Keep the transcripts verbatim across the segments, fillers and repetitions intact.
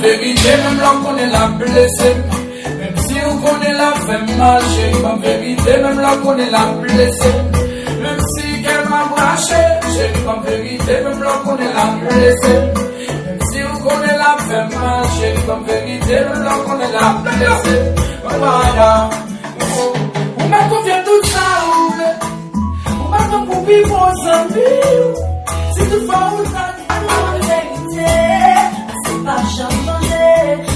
Verite, menm lè w konnen l ap blese m. Menm si w konnen l ap fè m mal, cheri, ban m verite, menm lè w konnen l ap blese m. Menm si kè m ap rache, cheri, ban m verite, menm lè w konnen l ap blese m. Menm si w konnen l ap fè m mal, cheri, ban m verite, menm lè w konnen l ap blese m. Mwen pa la. Ou mèt konfye tout sa ou vle. Ou mèt pran pou pi bon zanmi w. Si toutfwa ou ta di m yon verite, se pa janm mande.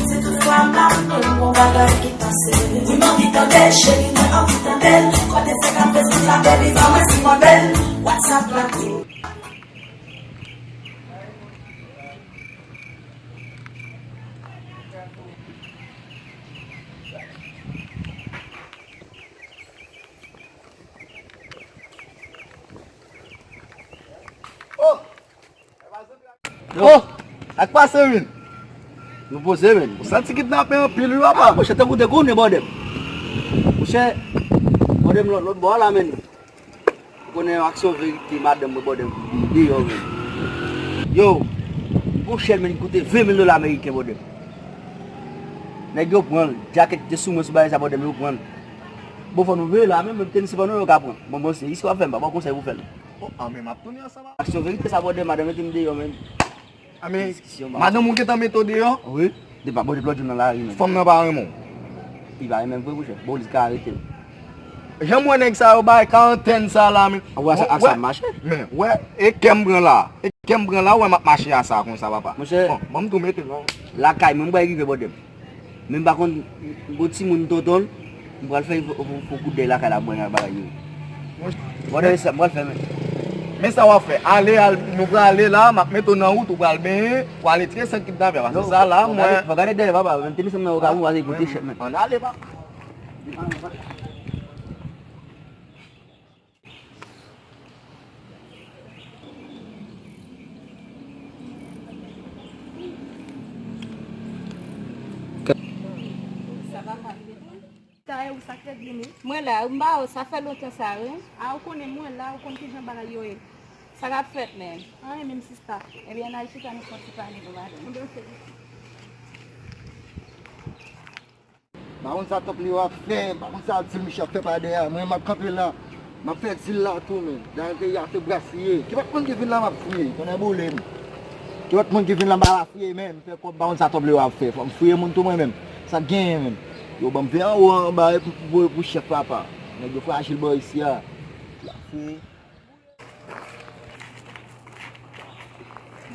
Si toutfwa m aprann yon bagay ki pase. Wi, m anvi tande l, cheri, mwen anvi tande l. Kote se ka fè sou la, baby, ban mwen si mwen bèl. WhatsApp la tou. Oh! Oh! Sa k pase, menm? Nou poze, menm. Ou santi kidnape anpil, wi, papa. Ah, monchè, tankou te konnen bòdè m. Monchè, bòdè m lòt, lòt bò a la, menm. Ou konnen aksyon verite, madanm mwen bòdè m deyò, menm. Yo, m gon chèn, menm, ki koute ven mil dola ameriken, bòdè m. Nèg yo pran l, djakèt ki te sou mwen sou bagay sa, bòdè m, yo pran l. Bon, fò nou veye la, menm, menm tenis se pa nou yo ka pran. Bon, bon, se isi w ap fè m, pa bon konsèy pou fè l. Oh, ah, men m ap tounen ansanm a. Aksyon verite sa, bòdè, madanm mete m deyò, menm. Ah, men, diskisyon, madanm ou gentan mete w deyò? Wi, depi bòdè lòt jou nan lari, menm. Fanm nan pa renmen w. Li pa renmen m vre, monchè. Bon, li ka arete m. Jan m wè nèg sa yo bay karantèn sa la, men. Ou wè sa, ak sa ap mache? Men, wè, e kè m pran la. E kè m pran la, ou wè m ap mache a sa konsa, papa. Monchè, bon, ban m tou mete l, non. Lakay mwen, m pral rive, bòdè m. Men m pa konn, m gon timoun tonton l, m pral fè fo, fo, fo kout dèy lakay la, mwen ak bagay yo. Bòdè, sa m pral fè, men. Men sa w ap fè, ale, al, nou prale la, m ap mete w nan wout, ou pral benyen, ou ale tire san kidnapè, paske sa la, mwen. Fò gade dèyè, papa, menm tenis nan men w ka mou, ale koute chèf, men. Ann ale, papa. Sa va, pa m byen. Sa e ou sa k ret vini? Mwen la, m ba ou, sa fè lontan sa, wi. A, ou konnen mwen la, ou konn kijan bagay yo ye. Sa k ap fèt, menm? Anyen, menm sista. Ebyen, n al chita, nou fè yon ti pale, nou, madanm. Ebyen, oke. M pa konn sa tanp li w ap fè, m pa konn sa di l miche ap fè pa dèyè a. Mwen, m ap kanpe la, m ap fè di l la tou, menm. Dayè peyi a se bras li ye. Kenpòt moun ki vin la, m ap fouye. Tonnè boule m. Kenpòt moun ki vin la, m pa va fouye, menm. M fè kòb, m pa konn sa tanp li w ap fè. Fò m fouye moun tou mwen menm. Sa k genyen, menm? Yo ban m veye anwo anba pou, pou, pou chèf papa. Nèg yo frajil bò isi a. L ap fouye.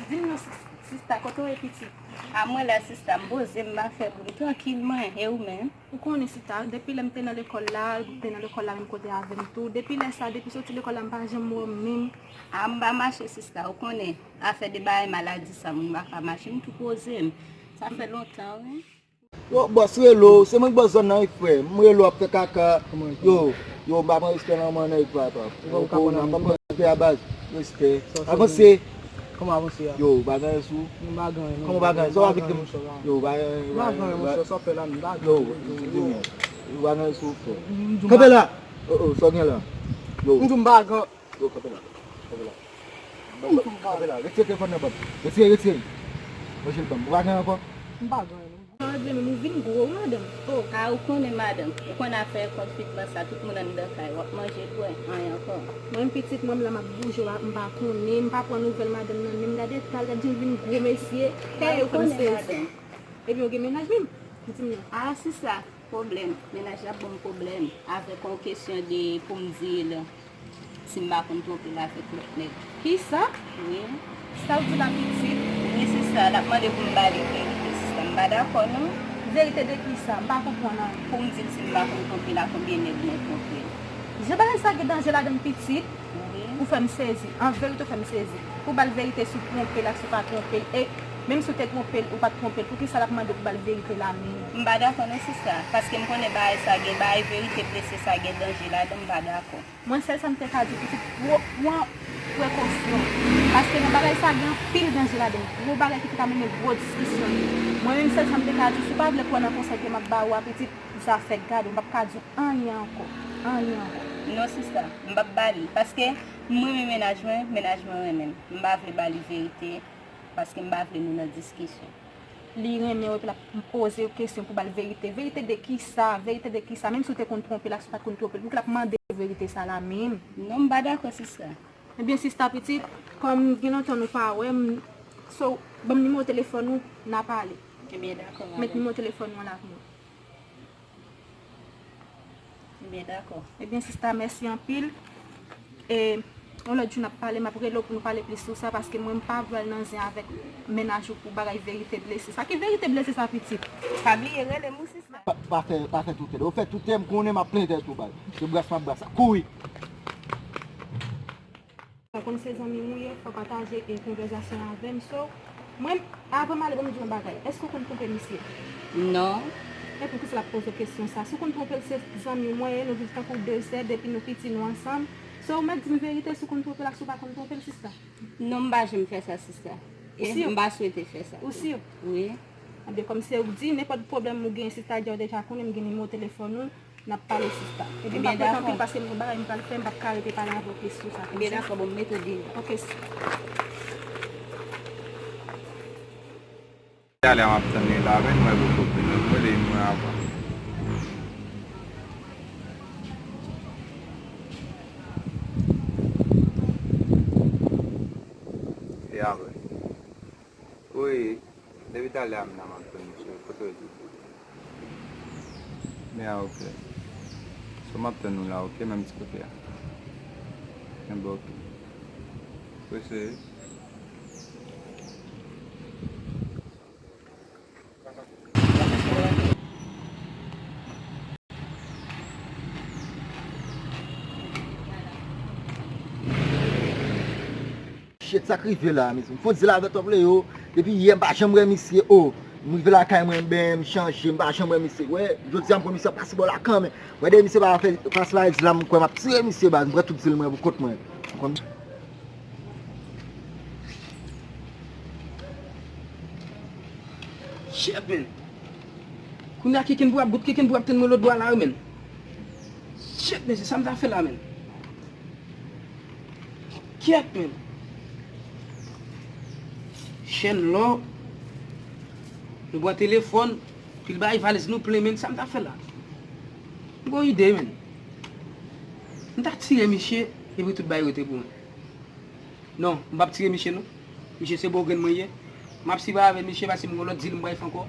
Di m non, sis-, sista, kote w ye pitit? A mwen la, sista, m poze m, m pa fè bri, m trankil mwen, e ou menm? Ou konnen, sista, depi lè m te nan lekòl la, m te nan lekòl la menm kote avè m tou. Depi lè sa, depi soti lekòl la, m pa janm wè w menm. A m pa mache, sista, ou konnen, afè de bagay maladi sa, moun pa ka mache, m tou poze m. Sa fè lontan, wi. Yo, bòs rele w, se mwen k bòs zòn nan wi frè. M rele w ap fè kaka. Yo, yo, m pa pran respè nan men nèg papa. Ou pa pran respè a baz. Respè. Avanse. Kòman avanse a? Yo, ou pa gen anyen sou? M pa gen anyen. Kòman ou pa gen anyen? Sa w ap vin di m? Yo, ou pa gen anyen. M pa gen anyen, monchè, sa w fè la, m pa gen anyen. Yo, ou pa gen anyen sou frè. Kanpe la. Oh, oh, sa w gen la? Yo. M di w m pa gen. Yo, kanpe la. Kanpe la. Kanpe la. Retire telefòn nan ban m. Retire, retire. Ranje l ban m. Ou pa gen ankò? M pa gen non. Sa w regle menm, ou vin gwo wi, madanm. Oh, a, ou konnen, madanm. Ou konn afè konfitman sa, tout moun anndan kay. W ap manje, bwè, anyen ankò. Mwen menm pitit mwen, m la m ap bouje, m pa konnen, m pa pran nouvèl madanm nan menm. Gade eta l, gade jan l vin gwo, mesye. Hey, ou konnen, madanm. Ebyen, ou gen mennaj menm? Di m non. A, sista. Pwoblèm. Mennaj la ap ban m pwoblèm avèk yon kesyon de pou m di l si m pa konn twonpe l avèk lòt nèg. Kisa? Wi. Sa w di la pitit? Wi, sista, l ap mande pou m ba li verite, sista. M pa dakò, non. Verite de kisa? M pa konprann anyen. Pou m di l si m pa konn twonpe l ak konbyen nèg mwen twonpe l. Jan bagay sa gen danje ladan l pitit? Wi. Ou fè m sezi. An verite, ou fè m sezi. Pou ba l verite si w twonpe l ak si w pa twonpe l. E menm si w te twonpe l, ou pa t twonpe l, poukisa l ap mande pou ba l verite la menm? M pa dakò non, sista. Paske m konnen bagay sa gen, bagay verite prese sa gen danje ladan, m pa dakò. Mwen, sèl sa m te ka di w, pitit, pran, pran prekosyon. Paske nan bagay sa gen anpil danje ladan. Gwo bagay ki te ka mennen gwo diskisyon. Mwen menm, sèl sa m te ka di w, si w pa vle kwè nan konsèy ke m ap ba ou a, pitit, zafè gade, m p ap ka di w anyen ankò. Anyen ankò. Non, sista, m p ap ba li. Paske m renmen mennaj mwen, mennaj mwen renmen m. M pa vle ba li verite, paske m pa vle nou nan diskisyon. Li renmen w epi l ap poze w kesyon pou ba l verite. Verite de kisa? Verite de kisa? Menm si w te konn twonpe l ak si w pa t konn twonpe l, poukisa l ap mande verite sa la menm? Non, m pa dakò, sista. Ebyen, sista pitit, kòm gen lontan nou pa wè, m, so, ban m nimewo telefòn ou, n a pale. Ebyen, dakò, madanm. Met nimewo telefòn ou an la pou mwen. Ebyen, dakò. Ebyen, sista, mèsi anpil. E yon lòt jou n ap pale, m ap rele w pou nou pale plis sou sa, paske mwen, m pa vle al nan zen avèk mennaj ou pou bagay verite blese. Sa ki verite blese sa, pitit? Pa bliye rele m wi, sista. Pa, pa fè, pa fè toutè. Ou fè toutè, m konnen m ap plen tèt ou, baz. Se bras m ap bras. Kouri! Ou konn se zanmi m ou ye, fò w pataje, e, konvèsasyon avè m. So, mwen, avan m ale, ban m di w yon bagay. Èske w konn twonpe misye? Non. E poukisa l ap poze w kesyon sa? Si w konn twonpe l, se zanmi w mwen ye, nou viv tankou de sè depi nou piti, nou ansanm. So, ou mèt di m verite si w konn twonpe l ak si w pa konn twonpe l, sista. Non, m pa janm fè sa, sista. E m pa swete fè sa. Ou si? Wi. Ebyen, kòm se ou k di, nenpòt pwoblèm ou gen, sista, ou deja konnen m gen nimewo telefòn ou. N ap pale sista. Epi m pa prete anpil paske m gen bagay m pral fè, m p ap ka rete pale avè w plis sou sa. Ebyen dakò, bon, m mete w deyò. Ok, sista. Talè m ap tann li la, men mwen poko vini. Mwen li mwen avan. E apre. Wi, depi talè a m la m ap tann misye. Kote w ye? Men a, ok. So m ap tann ou la, ok, menm ti kote a. Enben, ok. Prese. Shit, sa k rive la, mezanmi? Fò di l avè twòp Leo. Depi yè, m pa janm wè misye. O, m rive lakay mwen, m benyen, m chanje, m pa janm wè misye. Wè, jodi a, m kwè misye ap pase bò la kanmenm. Wè, depi misye pa fè, pase la, di la, m kwè m ap tire misye, baz. M pran tout zil mwen pou kont mwen. Ou konn. Shit, man. Kounye a, kikin pou ap, bout kikin pou ap tann mwen lòt bò a la, wi, man. Shit, mesye, sa m ta fè la, man? Kyèt, man. Chèn lò. Nou pran telefòn. Pil bagay, valiz nou plen, man. Sa m ta fè la? M gon ide, man. M ta tire misye, epi tout bagay rete pou mwen. Non, m p ap tire misye, non. Misye se bò grenn mwen ye. M ap sipare avè misye paske m gon lòt dil m pral fè ankò.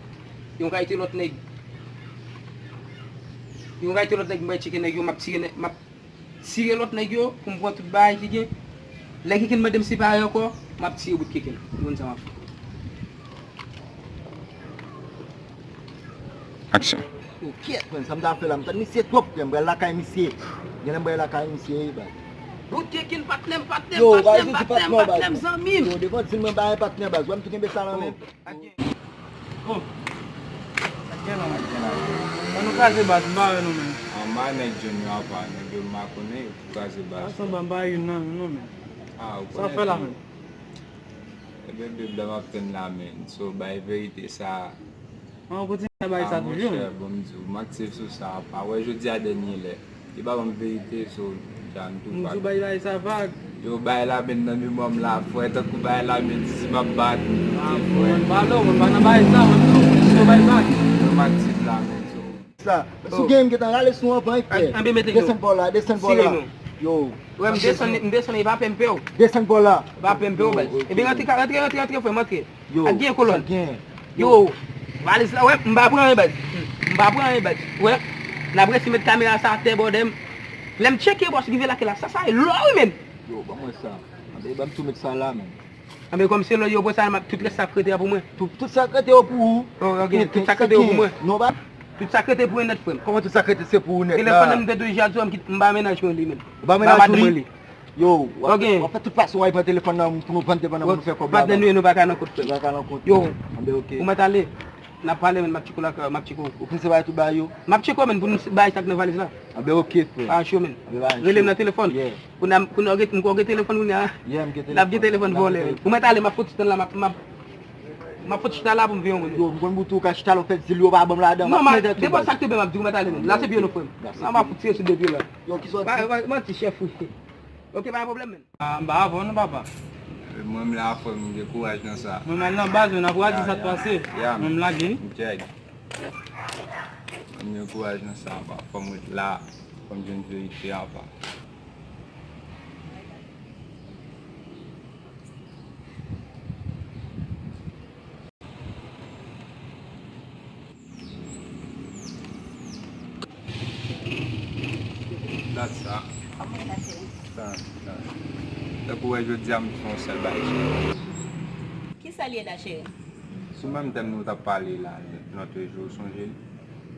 Yon kalite lòt nèg. Yon kalite lòt nèg m pral tcheke nèg yo, m ap tire nèg, m ap tire lòt nèg yo pou m pran tout bagay ki gen. Lè kikin mande m sipare ankò, m ap tire bout kikin. Ou konn sa m ap fè. Aksyon. Yo, kyèt, man, sa m ta fè la? M tann misye twòp, frè. M pral lakay misye. Genlè m pral lakay misye, wi, baz. Bout kikin, patnè m, patnè m, yo, patnè m, patnè m, patnè m, zanmi m. Yo, devan dil mwen, ba yon patnè, baz. Wè m tou kenbe sa nan men m. Oh. Sa k gen la? Sa k gen la? An nou kraze baz, m pa wè nou menm. An ma nèg jèn yo apa, nèg yo m pa konnen, yo tou kraze baz. Sa sanble m pa youn nan nou, non, menm. Ah, ou konnen. Sa w fè la menm? Ebyen, bib la m ap tann la, men. So, bay verite sa. An, w kontinye bay sa toujou? Ah, monchè, bon, m di w, m aktif sou sa. Pa wè jodi a dènye lè. Li pa ban m verite, so, dja m tou vag. M di w bay, bay sa vag. Yo, bay la, men nan memwa m la, frè, tankou bay la, men di si m ap bat, ah, frè. Mwen pa nan, mwen pa nan bay sa, mwen toujou plis yo bay vag. Yo, m aktif la, men, so. Sa. Si w gen, m gentan rale sou w anvan, wi, frè. Anben, mete yo. Desann bò la, desann bò la. Yo. Wè, m desann, m desann, e pa pèmpe w. Desann bò la. E pa pèmpe w, baz. Ebyen, rantre, rantre, rantre, rantre, frè m, rantre. Yo, ak gen kolòn. Yo, valiz la, wè, m pa pran anyen, baz. M pa pran anyen, baz. Wè, n ap resi met kamera sa atè bò dèyè m. Lè m tcheke bòs rive lakay la, sa, sa e lò, wi, menm. Yo, ban mwen sa. Anben, ban m tou met sa la, menm. Anben, kòm se lò yo pran sa, m ap tout rès sa k rete a pou mwen. Tout, tout sa k rete yo pou ou. Oh, ok. Tout sa k rete yo pou mwen. Non, ba. Tout sa k rete pou ou nèt, frè m. Kòman tout sa k rete se pou ou nèt la? Telefòn nan m te touye a tou, m kit, m ba mennaj mwen li, menm. Ou ba mennaj ou li? Yo, w ap, w ap fè tout fason w al pran telefòn nan pou nou vann telefòn nan pou nou fè kòb la. Patnè nou ye, nou pa ka nan kont, frè m. Nou pa ka nan kont. Yo, anben, ok. Ou mèt ale. N ap pale, menm, m ap tcheke w lakay, m ap tcheke w. Ou prese bay tout bagay yo? M ap tcheke w, menm, pou nou bay sa k nan valiz la. Anben, ok, frè. Pa cho, menm. Anben, pa cho. Rele m nan telefòn. Yeah. Kounye a, kounye a, m gen telefòn kounye a. Yeah, m gen telefòn. N ap gen telefòn vòlè, menm. Ou mèt ale, m ap fouti tann la, m ap, m ap, m ap fouti chita la pou m veye yon moun. Yo, m konn bout ou ka chita lò fè dil yo pa ban m ladan. Non, m ap mete tèt ou, baz. Depo sa k tonbe, m ap di w mèt ale, menm. Lase pye nou, frè m. Mèsi. M ap fout tire sou de pye la. Yo, kisa w di? Pa, pa, manti, chèf, wi. Ok, pa gen pwoblèm, menm. Ah, m pa avè w non, papa. Mwen m la, frè m, m gen kouraj nan sa. Mwen m al nan baz, mwen ap raji sa k pase. Mwen m lage wi. M dead. Mwen m gen kouraj nan sa, apa. Fò m ret la, fò m jwenn verite a, apa. Dat sa. Kòman w ye la, cheri? Sa, sa. Tankou w wè jodi a, m fè yon sèl bagay, cheri. Ki sa l ye la, cheri? Sou menm tèm nou t ap pale la, lòt jou, ou sonje l?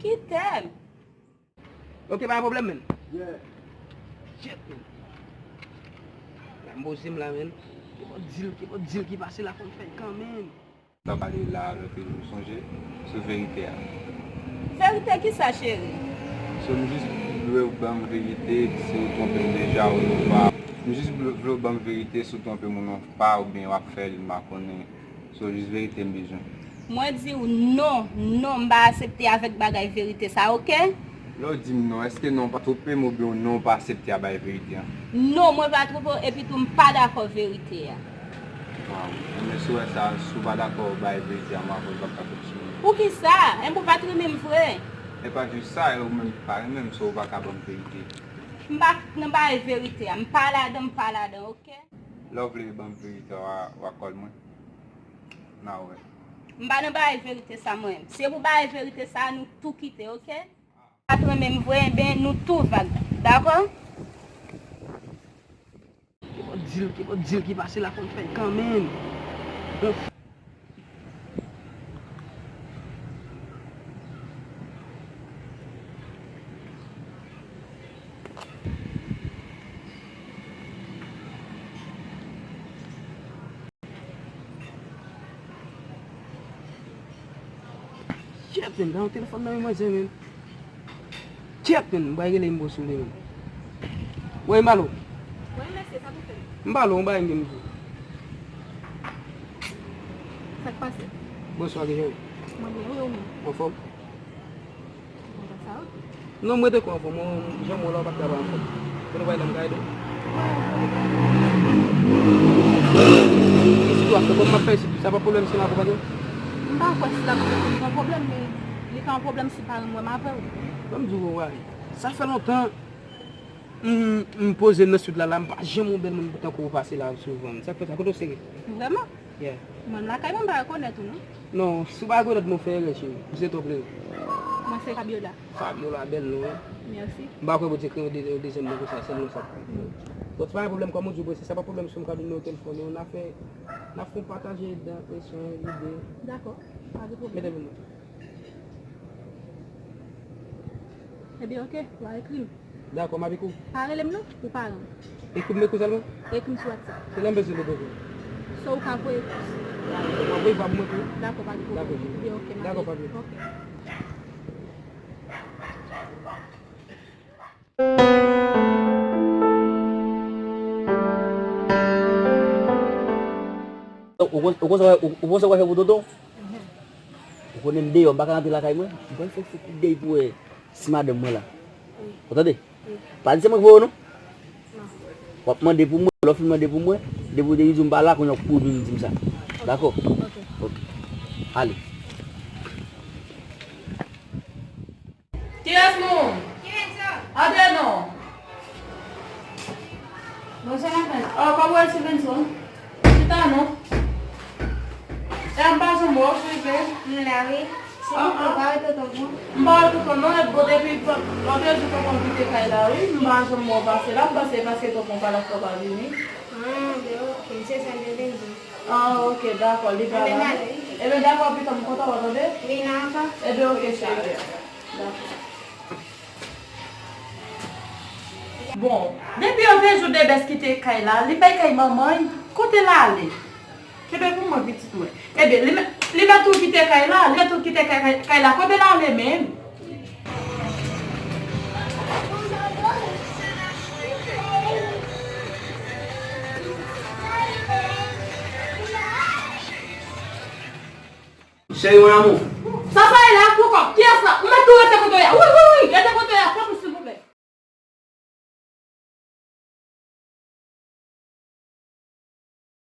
Ki tèm? Ok, pa gen pwoblèm, menn. Yeah. Shit, menn. La m poze m la, menn. Ki bò dil, ki bò dil ki pase la, fò m fè l kanmenm. Sa pale la, lòt jou, sonje, sou verite a. Verite ki sa, cheri? So, m jis vle w ban m verite, si w twonpe m deja ou non pa. M jis vle, vle w ban m verite, si w twonpe m ou non pa, oubyen w ap fè l, m pa konnen. So, jis verite m bezwen. Mwen di w non, non, m pa aksepte avèk bagay verite sa, oke? Lè w di m non, èske non pa twonpe m oubyen w non w pa aksepte a bay verite a? Non, mwen pa twonpe w, epi tou m pa dakò verite a. Waw, men si w wè sa, si w pa dakò bay verite a, m avè w p ap ka kontinye. Poukisa? Enben w pa t renmen m vre. E pa jis sa, e ou menm ki pa renmen m, so w pa ka ban m verite. M pa nan bay verite a, m pa ladan, m pa ladan, oke? Lè w vle ban m verite a, w a, w a call mwen. N a wè. M pa nan bay verite sa mwen. Si e pou bay verite sa, nou tou kite, oke? Pa t renmen m vre, enben nou tou vag. Dakò? Ki bò dil, ki bò dil ki pase la, fò m fè l kanmenm. Shit, man, gen yon telefòn nan men mwen, men. Shit, man, m pral rele Imbo sou li, man. Woy, Malo. Wi, mesye, sa pou fè? M pale w, yon bagay m gen pou di w. Sa k pase? Bonswa, kijan w ye? Mwen byen, wi, ou menm? Anfòm? Bon, sa, ok. Non, mwen te kwè anfòm, mwen, jan mwen la, w pa t ka pa anfòm. Kote w pral nan kay tou? Isit w ap fè kòb m ap fè isit, sa pa pwoblèm si m akonpanye w? M pa kwè si l ap fè kòb yon pwoblèm, men li ka yon pwoblèm si paran m wè m avè w. Ban m di w yon bagay. Sa fè lontan m, m poze m nan sid la, la, m pa janm wè yon bèl moun tankou w pase la souvan. Sa k fè sa? Kote w sere? Vrèman? Yeah. Mwen, m lakay mwen, m pa rekonèt ou, non. Non, si w pa rekonèt mwen, w fè erè, cheri. Ou se twòp lere. Mwen se Fabiola. Fabiola, bèl non, wi. Mèsi. M pa kwè Bondye kreye yon de-, yon dezyèm non konsa, sèl non sa. Mm. Bon, se pa yon pwoblèm, kòm ou di w, se sa pa pwoblèm si m ka vin nan telefòn, n a fè, n a fè pataje enpresyon, lide. Dakò, pa gen pwoblèm. Mete vin non. Ebyen, oke, w a ekri m. Dakò, m ap ekri w. Pa rele m non, ou pa rele m. Ekri m, ekri sèlman? Ekri m sou WhatsApp. Se lè m bezwen nou bezwen. So ou ka voye. W ap voye pa pou mwen tou? Dakò, pa gen pwoblèm. Dakò, cheri. Ebyen, oke, m ap ekri. Dakò, pa gen. Oke. Ou konn, ou konn sa w, ou, ou konn sa w fè pou tonton? Ou konnen m deyò, m pa ka rantre lakay mwen. M pral fè yon kout dèy pou wè si madanm mwen la. Ou tande? Pa di se mwen ki voye w non. W ap mande pou mwen, lè w fin mande pou mwen, depi w te di w m pa la, kounye a w kouri vin di m sa. Dakò? Ok. Ok. Ale. Kiyès moun? Antre non. Bonswa, madanm. Oh, kòman w ye, Stevenson? Chita non. E m pa janm wè w, Steven. M la, wi. Se tonton, pa wè tonton, non? M pa wè tonton, non, e bon, depi lòt jou tonton kite kay la, wi. M pa janm wè w pase la, m panse paske tonton pa la fè w pa vini. Ah, ben, ok, se sa m te vin di. Ah, ok, dakò, li pa la. Ebyen, dakò, pito m kontan wè w, tande? Vin ankò. Ebyen, ok, cheri. Dakò. Bon, depi yon de jou de bès kite kay la, li bay kay manman l, kote l ale? Kenbe pou mwen, pitit mwen. Ebyen, li mèt, li mèt tou kite kay la, li mèt tou kite kay, kay, kay la, kote l ale menm? Cheri, mon amour. Sa sa ye la, pou kòb? Kiyès la? Ou mèt tou rete kote w ye a. Wi, wi, wi, rete kote w ye a.